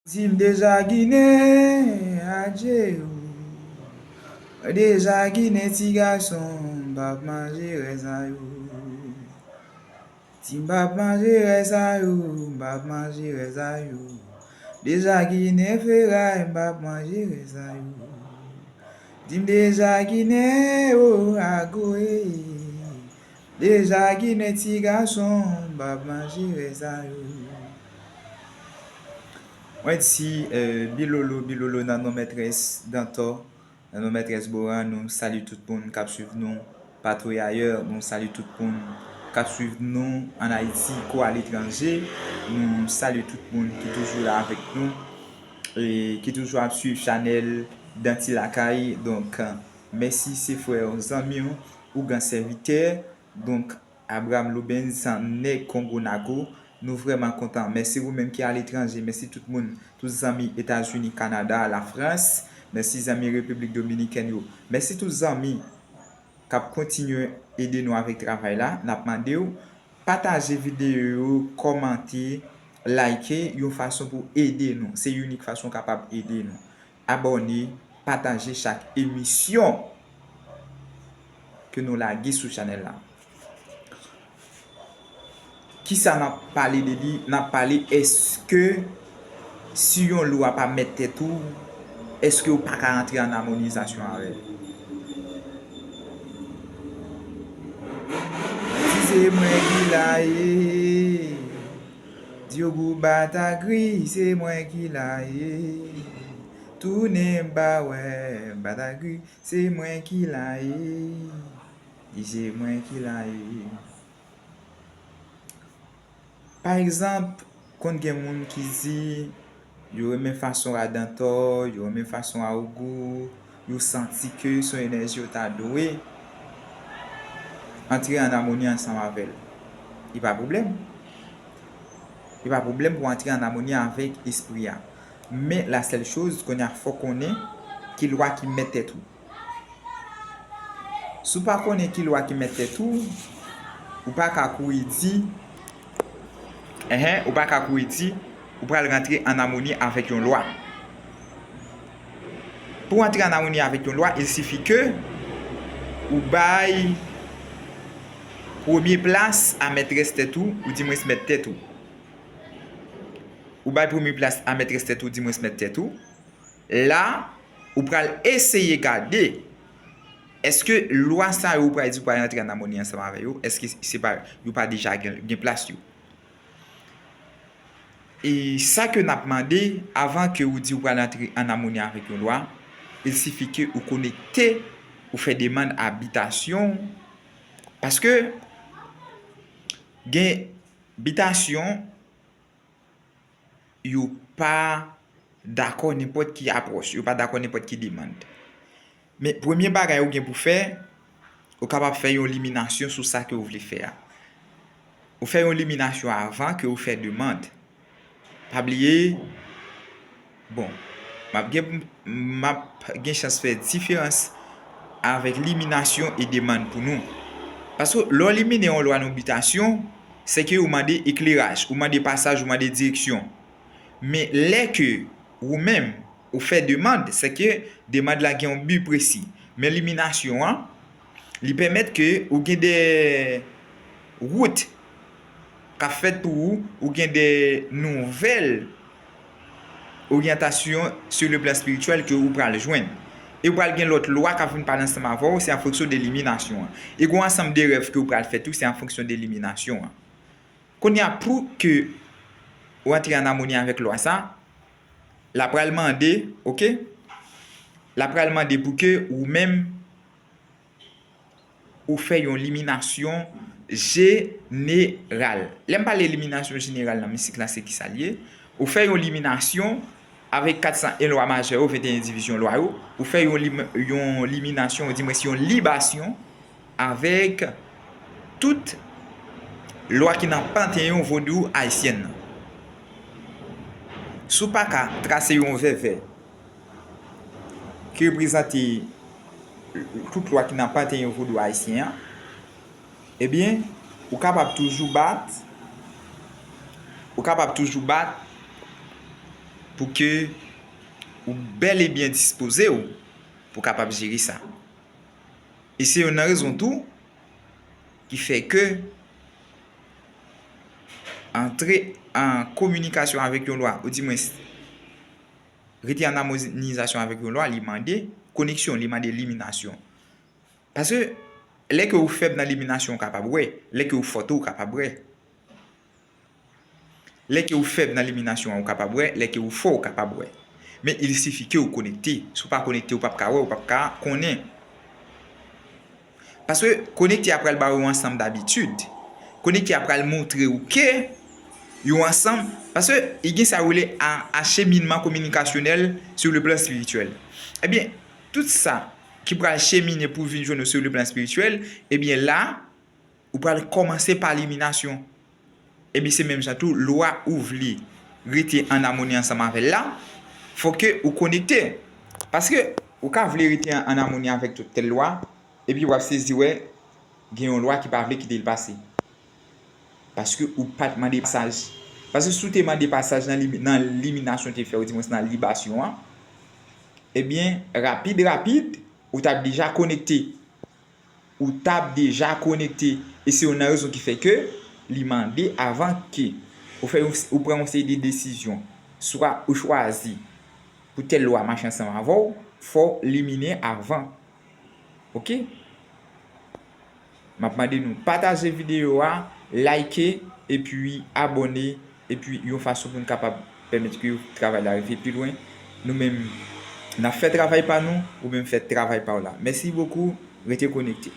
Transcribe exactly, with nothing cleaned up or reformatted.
Di m deja Ginen, adje yo. Deja Ginen ti gason, m p ap manje rès a yo. Di m p ap manje rès a yo, m p ap manje rès a yo. Deja Ginen feray, m p ap manje rès a yo. Di m deja Ginen, o agoye. Deja Ginen ti gason, m p ap manje rès a yo. Mwen di, eh, Bilolo, Bilolo nan non mètrès Dantò, nan non mètrès Boran, nou salye tout moun k ap swiv nou. Patweyayè, nou salye tout moun k ap swiv nou ann Ayiti kou aletranje. Nou salye tout moun ki toujou la avèk nou e ki toujou ap swiv chanèl Danti Lakay. Donk, mèsi, se frè w, zanmi w, ougan sèvitè. Donk, Abraham Lubens, nèg Kongo Nago, nou vrèman kontan. Mèsi ou menm ki aletranje, mèsi tout moun, tout zanmi Etazini, Kanada, Lafrans, mèsi zanmi Repiblik Dominikèn yo. Mèsi tout zanmi k ap kontinye ede nou avèk travay la. N ap mande w pataje videyo yo, kòmante, like, yon fason pou ede nou. Se inik fason w kapab ede nou. Abòne, pataje chak emisyon ke nou lage sou chanèl la. Kisa n ap pale de li? N ap pale èske si yon lwa pa mèt tèt ou, èske ou pa ka antre an amonizasyon avè l? Si se mwen ki la ye, Dyougou Batagri, se mwen ki la ye. Tounen m pa wè Batagri, se mwen ki la ye. Di se mwen ki la ye. Pa egzanp, konn gen moun ki di yo renmen fason Radantò, yo renmen fason Awougou, yo santi ke se yon enèji yo ta dwe antre an amoni ansanm avè l. Li pa pwoblèm. Li pa pwoblèm pou antre an amoni avèk espri a. Men la sèl choz, kounye a fò w konnen ki lwa ki mèt tèt ou. Si w pa konnen ki lwa ki mèt tèt ou, ou pa ka kouri di, enhen, ou pa ka kouri di, ou pral rantre an amoni avèk yon lwa. Pou w antre an amoni avèk yon lwa, il sifi ke ou bay premye plas a mètrès tèt ou, ou di mwens mèt tèt ou. Ou bay premye plas a mètrès tèt ou, di mwens mèt tèt ou. La, ou pral eseye gade, èske lwa sa yo ou pral di ou pral rantre an amoni ansanm avè yo, èske se pa, yo pa deja gen, gen plas yo? E sa ke n ap mande, avan ke ou di ou pral antre an amoni avèk yon lwa, il sifi ke ou konekte, ou fè demann abitasyon, paske gen bitasyon, yo pa dakò nenpòt ki apwòch, yo pa dakò nenpòt ki demann. Men premye bagay ou gen pou fè, ou kapab fè yon liminasyon sou sa ke ou vle fè a. Ou fè yon liminasyon avan ke ou fè demann. Pa bliye, bon, m ap gen, m ap gen chans fè diferans avèk liminasyon e demann pou nou. Paske lè w limine yon lwa nan bitasyon, se ke ou mande ekleraj, ou mande pasaj, ou mande direksyon. Men lè ke ou menm, ou fè demann, se ke demann la gen yon bi presi. Men liminasyon an, li pèmèt ke ou gen de wout k ap fèt pou ou, ou gen de nouvèl oryantasyon sou le plan espirityèl ke ou pral jwenn. E ou pral gen lòt lwa k ap vin pale ansanm avè w, se an fonksyon de liminasyon an. E gen yon ansanm de rèv ke ou pral fè tou, se an fonksyon de liminasyon an. Kounye a, pou ke ou antre an amoni avèk lwa sa, l ap pral mande, oke? L ap pral mande pou ke ou menm, ou fè yon liminasyon jeneral. Lè m pale liminasyon jeneral nan mistik la, se kisa l ye? Ou fè yon liminasyon avèk kat san en lwa majè yo, venteyen divizyon lwa yo. Ou fè yon lim-, yon liminasyon, ou di mwen se yon libasyon avèk tout lwa ki nan panteyon vodou ayisyen nan. Si w pa ka trase yon vèvè ki reprezante tout lwa ki nan panteyon vodou ayisyen an, ebyen, ou kapab toujou bat, ou kapab toujou bat pou ke ou bèl e byen dispoze w pou kapab jere sa. E se youn nan rezon tou ki fè ke antre an kominikasyon avèk yon lwa, oudimwens rete an amonizasyon avèk yon lwa, li mande koneksyon, li mande liminasyon. Paske lè ke ou fèb nan liminasyon, ou kapab wè. Lè ke ou fò tou, ou kapab wè. Lè ke ou fèb nan liminasyon an, ou kapab wè. Lè ke ou fò, ou kapab wè. Men il sifi ke ou konekte. Si ou pa konekte, ou p ap ka wè, ou p ap ka konnen. Paske konekte a pral ba ou yon ansanm dabitid. Konekte a pral montre ou ke yon ansanm, paske i gen sa yo rele a, acheminman kominikasyonèl sur le plan spirituel. Ebyen, tout sa ki pral chemine pou vin jwenn ou sur le plan spirituel, ebyen la, ou pral kòmanse pa liminasyon. Ebyen, se menm jan tou, lwa ou vle rete an amoni ansanm avè l la, fò ke ou konekte. Paske ou ka vle rete an, an amoni avèk tout tèl lwa, epi w ap sezi wè gen yon lwa ki pa vle kite l pase. Paske ou pa t mande pasaj. Paske si w te mande pasaj nan limi-, nan liminasyon te fè, oudimwens nan libasyon an, ebyen, rapid, rapid, ou t ap deja konekte. Ou t ap deja konekte. E se youn nan rezon ki fè ke li mande avan ke ou fè yon, ou pran yon seri de desizyon. Swa ou chwazi pou tèl lwa mache ansanm avè w, fò w limine avan. Oke? M ap mande nou pataje videyo a, like, epi abòne, epi yon fason pou n kapab pèmèt ke travay la rive pi lwen. Nou menm, n ap fè travay pa nou, ou menm fè travay pa w la. Mèsi bokou, rete konekte.